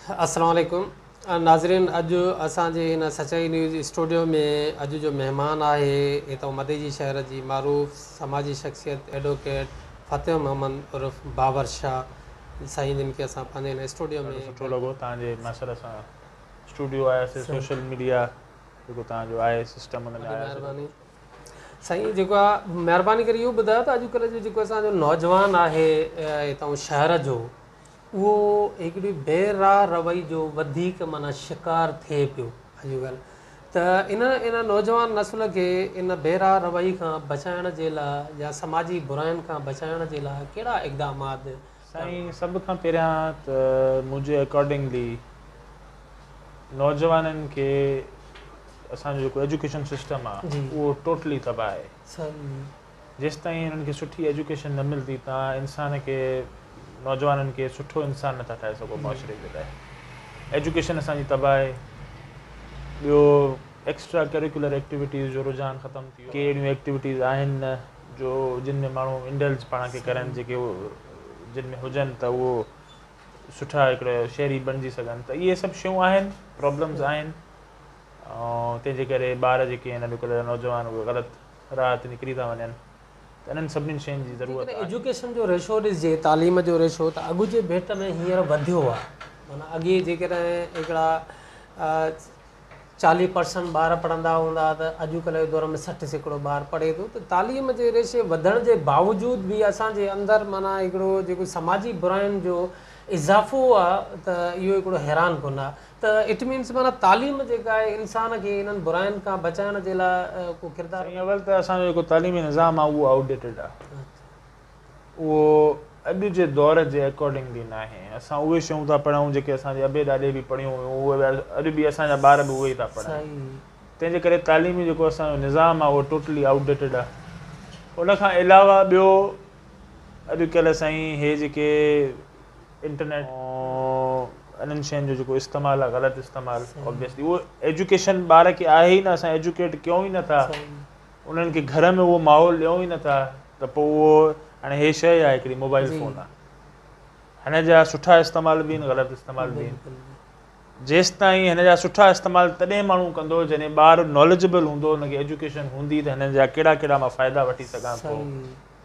السلام عليڪم ناظرين اڄ اسان جي هن سچائي نيوز اسٽوڊيو ۾ اڄ جو مهمان آهي هتان مديجي شهر جي معروف سماجي شخصيت ايڊووڪيٽ فتح محمد عرف بابر شاهه سائين جن کي اسان پنهنجي هن اسٽوڊيو ڏاڍو ۾. سٺو لڳو توهان جي ماسر اسان اسٽوڊيو آياسي سوشل ميڊيا جيڪو توهان جو آهي سسٽم ان ۾ وڏي آياسي. مهرباني سائين. جيڪو آ مهرباني ڪري اهو ٻڌايو ته اڄڪلهه جو جيڪو اسان جو نوجوان آهي هتان شهر جو، اهو هڪڙي بي راهه روي جو وڌيڪ معنيٰ شڪار ٿئي پيو اڄڪلهه، ته ان نوجوان نسل کي ان بي راهه روي کان بچائڻ جي لاء يا سماجي براين کان بچائڻ جي لاء ڪهڙا اقدامات ڪرڻ؟ سائين، سڀ کان پهريان ته منهنجي اڪارڊنگلي نوجوانن کي اسان جو جيڪو ايجوڪيشن سسٽم آهي اهو ٽوٽلي تباهه آهي. جيستائين انهن کي سٺي ايجوڪيشن نه ملندي، توهان انسان کي، نوجوانن کي سٺو انسان نٿا ٺاهي سگهو معاشري جي لاء. ايجوڪيشن اسان جي تباهه آهي. ٻيو ايڪسٽرا ڪريڪولر ايڪٽيوٽيز جو رجحان ختم ٿي ويو. ڪي اهڙيون ايڪٽيوٽيز آهن نه جو جن ۾ ماڻهو انڊلج پاڻ کي ڪرن، جيڪي جن ۾ هجن ته اهو سٺا هڪڙا شهري بڻجي سگهن. ته اهي سڀ شيون آهن، پرابلمز آهن، ۽ تنهن جي ڪري ٻار جيڪي آهن اڄڪلهه جا نوجوان، اهي غلط راهه تي نڪري ٿا وڃن. ته انهن سڀني شين جي ضرورت جيڪڏهن آهي. ايجوڪيشن جو ريشو ڏسجي، تعليم جو ريشو، ته اڳ جي ڀيٽ ۾ هينئر وڌيو آهي. معنيٰ اڳي جيڪڏهن هڪڙا 40% ٻار پڙهندا هوندا ته اڄڪلهه جي دور ۾ 60% ٻار پڙهي ٿو. ته تعليم جي ريشي وڌڻ جي باوجود به اسان جي اندر معنيٰ هڪڙو جيڪو سماجي براين جو اضافو آهي ته اهو هڪڙو حيران ڪن آهي. ته it means معنيٰ تعليم جيڪا آهي انسان کي انهن براين کان بچائڻ جي لاء ڪو ڪردار. سائين، اول ته اسان جو جيڪو تعليمي نظام آهي اهو آئوٽ ڊيٽيڊ آهي. اهو اڄ جي دور جي اڪارڊنگلي ناهي. اسان اهي شيون ٿا پڙهون جيڪي اسان جي ابي ڏاڏي به پڙهيون هيون، اهي اڄ به اسان جا ٻار به اهي ئي ٿا پڙهن. تنهن جي ڪري تعليمي جيڪو اسان جو نظام آهي اهو ٽوٽلي آئوٽ ڊيٽيڊ آهي. ان کان علاوه ٻيو اڄڪلهه سائين هي جيڪي انٽرنيٽ، انهن شين جو جيڪو استعمال آهي، غلط استعمال، آبويسلي اهو ايجوڪيشن ٻار کي آهي ئي نه، اسان ايجوڪيٽ ڪيون ئي نٿا، انهن کي گهر ۾ اهو ماحول ڏيون ئي نٿا، ته پوء اهو هاڻي هي شيء آهي هڪڙي موبائل فون آهي، هن جا سٺا استعمال به آهن، غلط استعمال به آهن. جيستائين هن جا سٺا استعمال تڏهن ماڻهو ڪندو جڏهن ٻار ناليجبل هوندو، هن کي ايجوڪيشن هوندي ته هن جا ڪهڙا ڪهڙا مان فائدا وٺي سگهان ٿو،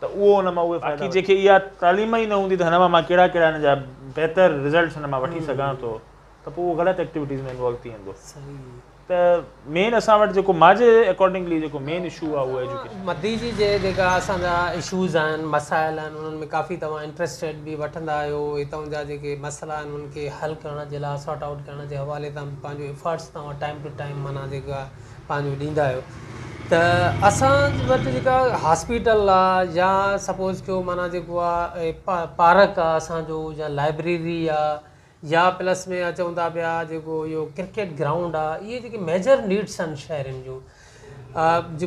ته اهو ان مان اهي فائدا. باقي جنهن کي اها تعليم ئي نه هوندي ته هن مان مان ڪهڙا ڪهڙا هن جا بهتر رزلٽس هن مان وٺي سگهان ٿو، ته پوء اهو غلط ايڪٽيوٽيز ۾ انوالو ٿي ويندو. ته مين اسان وٽ جيڪو ماجي اڪارڊنگلي جيڪو مين اشو آهي اهو ايجوڪيشن. مديجي جي جيڪا اسان جا اشوز آهن، مسائل آهن، انهن ۾ ڪافي توهان انٽريسٽيڊ به وٺندا آهيو. هتان جا جيڪي مسئلا آهن انهن کي حل ڪرڻ جي لاء، سارٽ آئوٽ ڪرڻ جي حوالي سان به پنهنجو افرٽس توهان ٽائيم ٽو ٽائيم معنيٰ جيڪا پنهنجو ڏيندا آهيو. ته اسان وٽ جيڪا هاسپيٽل آ يا سپوز ڪيو معنيٰ جيڪو آ پارڪ آ اسان جو يا لائبريري آ يا پلس ۾ اچون ٿا پيا جيڪو اهو ڪرڪيٽ گرائونڊ آ، اهي جيڪي ميجر نيڊس آهن شهرين جون.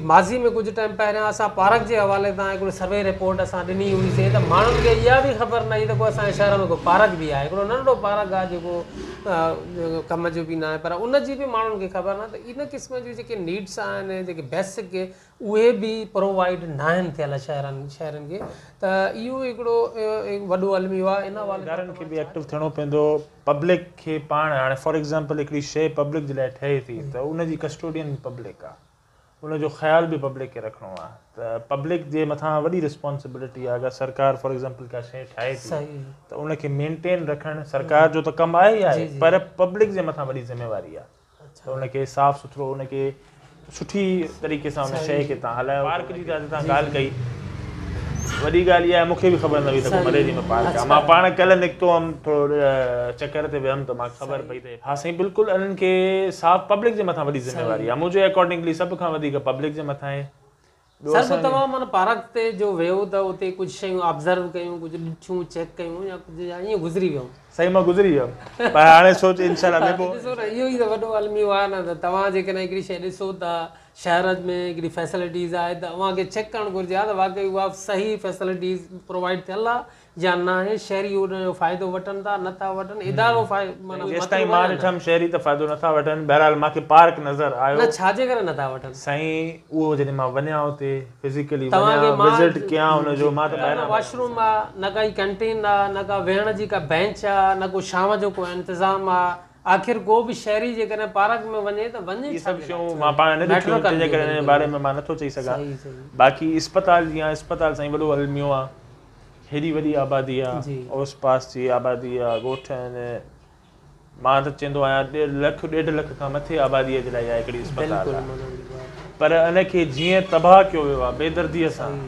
ماضي ۾ ڪجهه ٽائيم پهريان اسان پارڪ جي حوالي سان هڪڙو سروي رپورٽ اسان ڏني هئي سي ته ماڻهن کي اها به خبر نه هئي ته ڪو اسان جي شهر ۾ ڪو پارڪ به آهي. هڪڙو ننڍڙو پارڪ آهي جيڪو ڪم جو به نه آهي، پر ان جي به ماڻهن کي خبر نه. ته ان قسم جون جيڪي نيڊس آهن، جيڪي بيسڪ، اهي به پرووائيڊ ناهن ٿيل شهرين کي، ته اهو هڪڙو وڏو الميو آهي ان حوالي سان. ادارن کي به ايڪٽو ٿيڻو پوندو، پبلڪ کي پاڻ. هاڻي فار ايگزامپل هڪڙي شيء پبلڪ جي لاء ٺهي ٿي ته ان جي ڪسٽوڊين پبلڪ آهي، ان جو خيال به پبلڪ کي رکڻو آهي، ته پبلڪ جي مٿان وڏي رسپانسبلٽي آهي. اگر سرڪار فار ايگزامپل ڪا شيء ٺاهي ٿي ته ان کي مينٽين رکڻ سرڪار جو ته ڪم آهي ئي آهي، پر پبلڪ جي مٿان وڏي ذميواري آهي ته ان کي صاف سٿرو، ان کي سٺي طريقي سان ان شيء کي توهان هلايو. پارڪ جي جتي توهان ڳالهه ڪئي، وڏي ڳالهه اها آهي مون کي به خبر نه هئي ته ڪو مديجي ۾ پارڪ آهي. مان پاڻ ڪلهه نڪتو هئم، ٿورو چڪر تي ويم ته مان خبر پئي ته. ها سائين، بلڪل انهن کي صاف پبلڪ جي مٿان وڏي ذميواري آهي. منهنجي اڪارڊنگلي سڀ کان وڌيڪ پبلڪ جي مٿان آهي. ٻيو سر، اسان پوء توهان معنيٰ پارڪ تي جو ويو ته اتي ڪجهه شيون آبزرو ڪيون، ڪجهه ڏٺيون، چيڪ ڪيون يا ڪجهه يا ائين گذري ويو؟ سائين، مان گذري ويم، پر هاڻي سوچ انشاء الله ويبو. ڏسو نه، اهو ئي ته وڏو الميو آهي نه ته توهان جيڪڏهن هڪڙي شيء ڏسو ته شهر ۾ هڪڙي فيسلٽيز آهي ته اوهان کي چيڪ ڪرڻ گهرجي ها ته واقعي اها صحيح فيسلٽيز پرووائيڊ ٿيل آهي يا ناهي، شهري ان جو فائدو وٺن ٿا نه ٿا وٺن، ادارو معنيٰ جيستائين مان ڏٺم شهري ته فائدو نه ٿا وٺن، بهرحال مان کي پارڪ نظر آيو. نه ڇا جي ڪري نه ٿا وٺن؟ سائين اهو جڏهن مان وڃان اتي فزيڪلي وڃان وزٽ ڪيان ان جو مان ته ٻاهران نه واش روم آ نه ڪائي ڪينٽين آ نه ڪا ويهڻ جي ڪا بينچ آ نه ڪو شام جو ڪو انتظام آ آخر ڪو به شهري جيڪڏهن پارڪ ۾ وڃي ته وڃي اهي سڀ شيون مان پاڻ نه ڏٺيون تنهن جي ڪري ان جي باري ۾ مان نٿو چئي سگهان باقي اسپتال جيئن اسپتال سائين وڏو الميو آ هيڏي وڏي آبادي آ اوس پاس جي آبادي آ ڳوٺ آهن مان ته چوندو آهيان ڏيڍ لک ڏيڍ لک کان مٿي آبادي جي لاء اها هڪڙي اسپتال آ پر ان کي جيئن تباهه ڪيو ويو آ بيدردي سان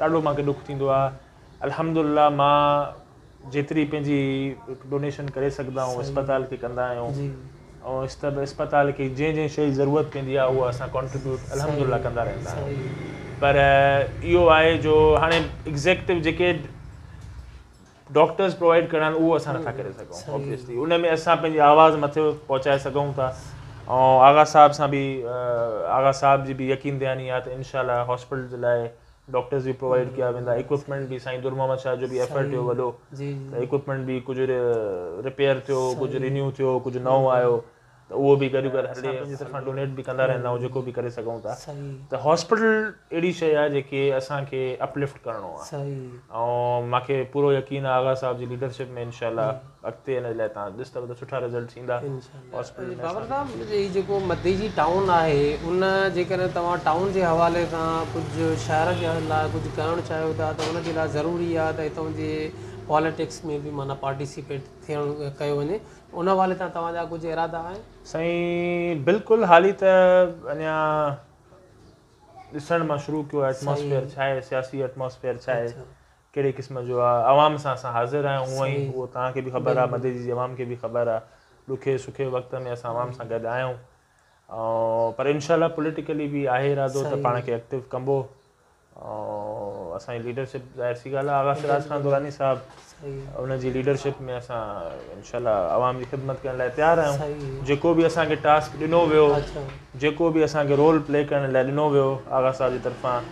ڏاڍو مان کي ڏک ٿيندو آ الحمدلله مان جيتري پنهنجي ڊونيشن ڪري سگهندا آهيون اسپتال کي ڪندا آهيون ۽ اسپتال کي جنهن جنهن شيء جي ضرورت پوندي آهي اها اسان ڪنٽريبيوٽ الحمدلله ڪندا رهندا آهيون پر اهو آهي جو هاڻي ايگزيڪٽو جيڪي ڊاڪٽرز پرووائيڊ ڪرڻا آهن اهو اسان نٿا ڪري سگهون آبويسلي ان ۾ اسان پنهنجي آواز مٿي پهچائي سگهون ٿا ۽ آغا صاحب سان به آغا صاحب جي به يقين دهاني آهي ته انشاء الله هاسپيٽل جي لاء ڊاڪٽرز به پرووائيڊ ڪيا ويندا اڪوپمينٽ به سائين در محمد شاهه جو به ايفرٽ هيو وڏو ته اڪوپمينٽ به ڪجهه رپيئر ٿيو ڪجهه رينيو ٿيو ڪجهه نئون آيو ته اهو به گڏ گڏ هلي پنهنجي طرفان ڊونيٽ به ڪندا رهندا آهيون جيڪو به ڪري سگهون ٿا ته هاسپيٽل اهڙي شيء آهي جيڪي اسان کي اپلفٽ ڪرڻو آهي ۽ مان کي پورو يقين آهي آغا صاحب جي ليڊرشپ ۾ انشاء الله اڳتي ان لاء توهان ڏسندؤ ته سٺا رزلٽس ايندا هاسپيٽل ۾ بابر صاحب هي جيڪو مديجي ٽائون آهي ان جيڪڏهن توهان ٽائون جي حوالي سان ڪجهه شهر جي لاء ڪجهه ڪرڻ چاهيو ٿا ته ان جي لاء ضروري آهي ته هتان جي پاليٽڪس ۾ به معنيٰ پارٽيسپيٽ ٿيڻ ڪيو وڃي ان حوالي سان توهان جا ڪجهه ارادا آهن؟ سائين بلڪل حالي ته اڃا ڏسڻ مان شروع ڪيو آهي ايٽماسفيئر ڇا آهي سياسي ايٽماسفيئر ڇا آهي ڪهڙي قسم جو آ عوام سان اسان حاضر آهيون هونئن ئي اهو توهان کي به خبر آ مديجي جي عوام کي به خبر آ ڏکي سکي وقت ۾ اسان عوام سان گڏ آهيون پر انشاء الله پوليٽيڪلي به آهي ارادو ته پاڻ کي ايڪٽو ڪبو اسان جي ليڊرشپ ظاهر سي ڳالهه آ آغا سراج خان دراني صاحب ان جي ليڊرشپ ۾ اسان انشاء الله عوام جي خدمت ڪرڻ لاء تيار آهيون جيڪو به اسان کي ٽاسڪ ڏنو ويو جيڪو به اسان کي رول پلي ڪرڻ لاء ڏنو ويو آغا صاحب جي طرفان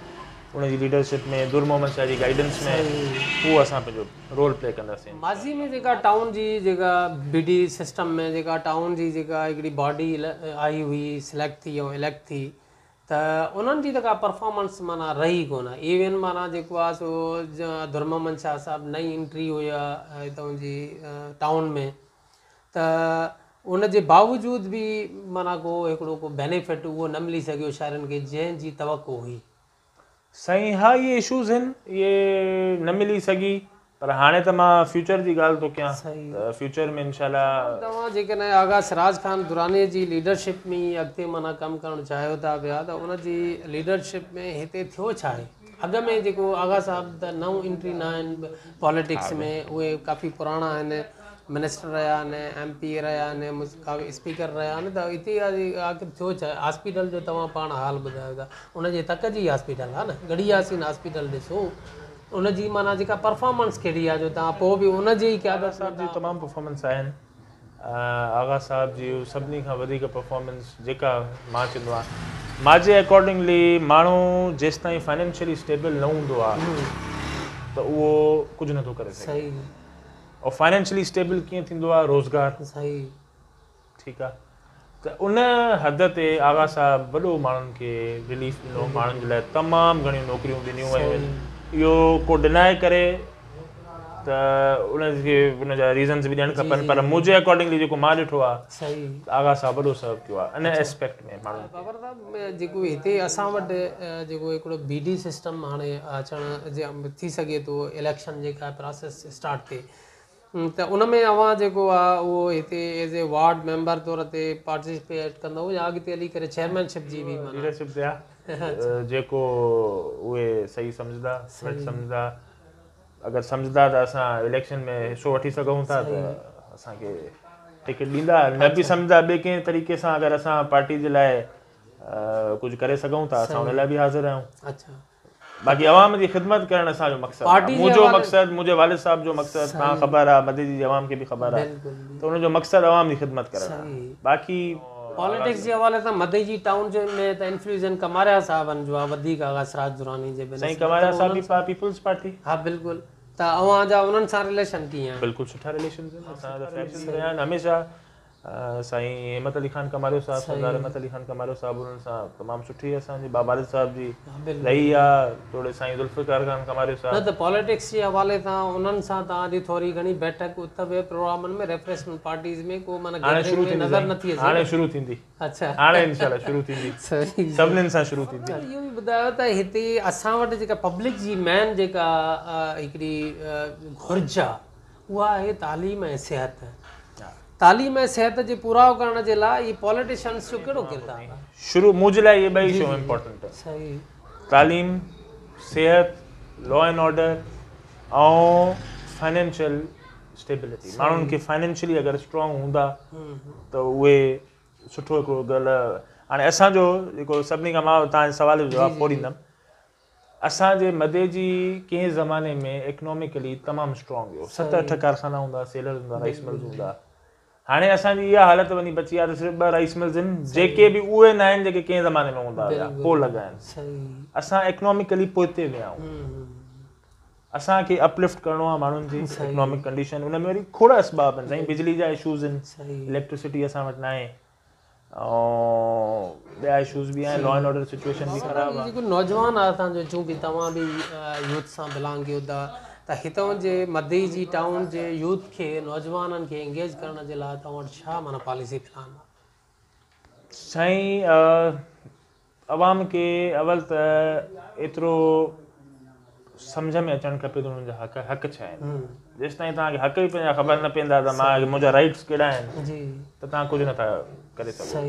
ان جي ليڊرشپ ۾ در محمد شاهه جي گائيڊنس ۾ اهو اسان پنهنجو رول پلي ڪنداسين. ماضي ۾ جيڪا ٽائون جي جيڪا بي ڊي سسٽم ۾ جيڪا ٽائون جي جيڪا هڪڙي باڊي آئي هئي سليڪٽ ٿي ۽ اليڪٽ ٿي ته انهن جي ته ڪا پرفارمنس معنيٰ رهي ڪونه ايون معنيٰ جيڪو آهي سو در محمد شاهه صاحب نئين انٽري هئي هتان جي ٽائون ۾ ته ان جي باوجود به معنيٰ ڪو هڪڙو ڪو بينيفٽ اهو نه ملي سگهيو شهرين کي جنهن جي توقع هئي. سائين ها اهي اشوز هن اهي نه ملي سگهي پر هاڻي ته مان فيوچر جي ڳالهه ٿو ڪيان ته فيوچر ۾ انشاء الله. توهان جيڪڏهن آغا سراج خان دراني جي ليڊرشپ ۾ ئي اڳتي معنيٰ ڪم ڪرڻ چاهيو ٿا پيا ته ان جي ليڊرشپ ۾ هتي ٿيو ڇا آهي؟ اڳ ۾ جيڪو آغا صاحب ته نئون انٽري نه آهن پاليٽڪس ۾ اهي ڪافي پراڻا آهن منسٽر رهيا آهن، ايم پي اي رهيا آهن، اسپيڪر رهيا آهن ته هتي آخر ٿيو ڇا آهي؟ هاسپيٽل جو توهان پاڻ حال ٻڌايو ٿا ان جي تڪ جي هاسپيٽل آهي نه ڳڙهي ياسين هاسپيٽل ڏسو ان جي معنيٰ جيڪا پرفارمنس ڪهڙي آهي جو توهان پوء به ان جي ئي قيادت آغا صاحب جي تمام پرفارمنس آهن آغا صاحب جي سڀني کان وڌيڪ پرفارمنس جيڪا مان چوندو آهيان مان جي اڪارڊنگلي ماڻهو جيستائين فائنينشلي اسٽيبل نه هوندو آهي ته اهو ڪجهه نٿو ڪري سگهي. اور فائنينشلي اسٽيبل ڪيئن ٿيندو آ روزگار صحيح ٺيڪ آ ته ان حد تي آغا صاحب وڏو ماڻهن کي رليف ڏنو ماڻهن جي لاء تمام گهڻيون نوڪريون ڏنيون ويون آهن اهو ڪو ڊنائي ڪري ته ان کي ان جا ريزنز به ڏيڻ کپن پر منهنجي اڪارڊنگلي جيڪو مان ڏٺو آ صحيح آغا صاحب وڏو سرو ڪيو آ ان اسپيڪٽ ۾ ماڻهن کي. بابر صاحب جيڪو هتي اسان وٽ جيڪو هڪڙو بي ڊي سسٽم هاڻي اچڻ جي ٿي سگهي ٿو اليڪشن جيڪا پراسيس اسٽارٽ ٿئي ته ان ۾ اوهان جيڪو آ اهو هتي ايز اي وارڊ ميمبر طور تي پارٽيسپيٽ ڪندؤ يا اڳتي هلي ڪري چيئرمين شپ جي به معنيٰ ليڊرشپ تي آ جيڪو اهي صحيح سمجهندا فٽ سمجهندا اگر سمجهندا ته اسان اليڪشن ۾ حصو وٺي سگهون ٿا ته اسان کي ٽڪيٽ ڏيندا نه به سمجهندا ٻئي ڪنهن طريقي سان اگر اسان پارٽي جي لاء ڪجهه ڪري سگهون ٿا اسان ان لاء به حاضر آهيون باقي عوام جي خدمت ڪرڻ اسان جو مقصد آهي منهنجو مقصد منهنجي والد صاحب جو مقصد توهان خبر آهي مديجي جي عوام کي به خبر آهي ته ان جو مقصد عوام جي خدمت ڪرڻ آهي باقي پاليٽڪس جي حوالي سان مديجي ٽائون جي ۾ ته انفلوئنس ڪماريا صاحبن جو آهي وڌيڪ آغا سراج دراني جي سائين ڪماريا صاحب به پيپلز پارٽي ها بلڪل ته اوهان جا انهن سان رليشن ڪيئن آهن؟ بلڪل سٺا رليشنز آهن اسان جا فيملي رهيا آهن هميشه سائين همت علي خان ڪماريو صاحب سردار همت علي خان ڪماريو صاحب انهن سان تمام سٺي اسان جي والد صاحب جي رهي آ توڙي سائين ذوالفقار خان ڪماريو صاحب. نه ته پاليٽڪس جي حوالي سان انهن سان توهان جي ٿوري گهڻي بيٺڪ اٿ ويهه پروگرامن ۾ ريفريشمينٽ پارٽيز ۾ ڪو معنيٰ گيدرنگ ۾ نظر نٿي اچي. هاڻي شروع ٿيندي. اڇا هاڻي انشاء الله شروع ٿيندي سڀنين سان شروع ٿيندي. اهو به ٻڌايو ته هتي اسان وٽ جيڪا پبلڪ جي مين جيڪا هڪڙي گهرج آ اها آهي تعليم ۽ صحت تعليم ۽ صحت جي پورائو ڪرڻ جي لاء اهي پاليٽيشنس جو ڪهڙو ڪردار آ؟ شروع منهنجي لاء اهي ٻئي شيون امپورٽنٽ آهن صحيح تعليم صحت law and order ۽ financial stability ماڻهن کي فائنينشلي اگر اسٽرانگ هوندا ته اهي سٺو هڪڙو ڳالهه هاڻي اسان جو جيڪو سڀني کان مان توهان جي سوال جو جواب پوء ڏيندم اسان جي مديجي ڪنهن زماني ۾ اڪناميڪلي تمام اسٽرانگ هيو ست اٺ ڪارخانا هوندا سيلرز هوندا رائس ملز هوندا هاڻي اسان جي اها حالت وڃي بچي آهي ته صرف ٻه رائس ملز آهن جيڪي به اهي نه آهن جيڪي ڪنهن زماني ۾ هوندا هيا پوء لڳا آهن اسان اڪناميڪلي پوئتي ويا آهيون اسان کي اپ لفٽ ڪرڻو آهي ماڻهن جي اڪنامڪ ڪنڊيشن ان ۾ وري کوڙ اسباب آهن سائين بجلي جا اشوز آهن اليڪٽرسٽي اسان وٽ ناهي ۽ ٻيا اشوز به آهن لا اينڊ آرڊر سچويشن به خراب آهي. جيڪو نوجوان آهي اسان جو چونڪه توهان به يوٿ سان بلانگ ڪيو ٿا ته هتان جي مديجي ٽائون جي يوٿ کي نوجوانن کي انگيج ڪرڻ جي لاء توهان وٽ ڇا معنيٰ پاليسي پلان آهي؟ سائين عوام کي اول ته ايترو سمجهه ۾ اچڻ کپي ته انهن جا حق حق ڇا آهن جيستائين توهان کي حق ئي پنهنجا خبر نه پوندا ته مان منهنجا رائٽس ڪهڙا آهن ته توهان ڪجهه نٿا ڪري سگهو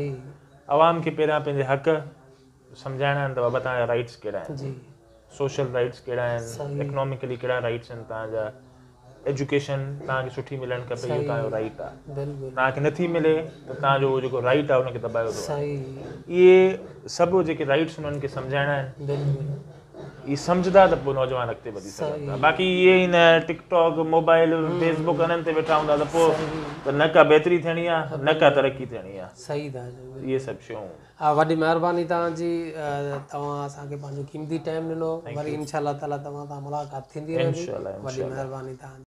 عوام کي پهريان پنهنجي حق سمجهائڻا آهن ته بابا توهان جا رائٽس ڪهڙا آهن سوشل رائٽس ڪهڙا آهن اڪناميڪلي ڪهڙا رائٽس آهن توهان جا ايجوڪيشن توهان کي سٺي ملڻ کپي اهو توهان جو رائٽ آهي توهان کي نٿي ملي ته توهان جو جيڪو رائٽ آهي ان کي دٻايو ٿو وڃي اهي سڀ جيڪي رائٽس انهن کي سمجهائڻا آهن اهي سمجهندا ته پوء نوجوان اڳتي وڌي سگهن ٿا باقي اهي هن ٽڪ ٽاڪ موبائل فيس بڪ انهن تي ويٺا هوندا ته پوء ته نه ڪا بهتري ٿيڻي آهي نه ڪا ترقي ٿيڻي آهي اهي سڀ شيون وڏي مهرباني توهان جي توهان اسان کي پنهنجو قيمتي ٽائيم ڏنو وري انشاء الله تعالي توهان سان ملاقات ٿيندي رهندي وڏي مهرباني توهان جي.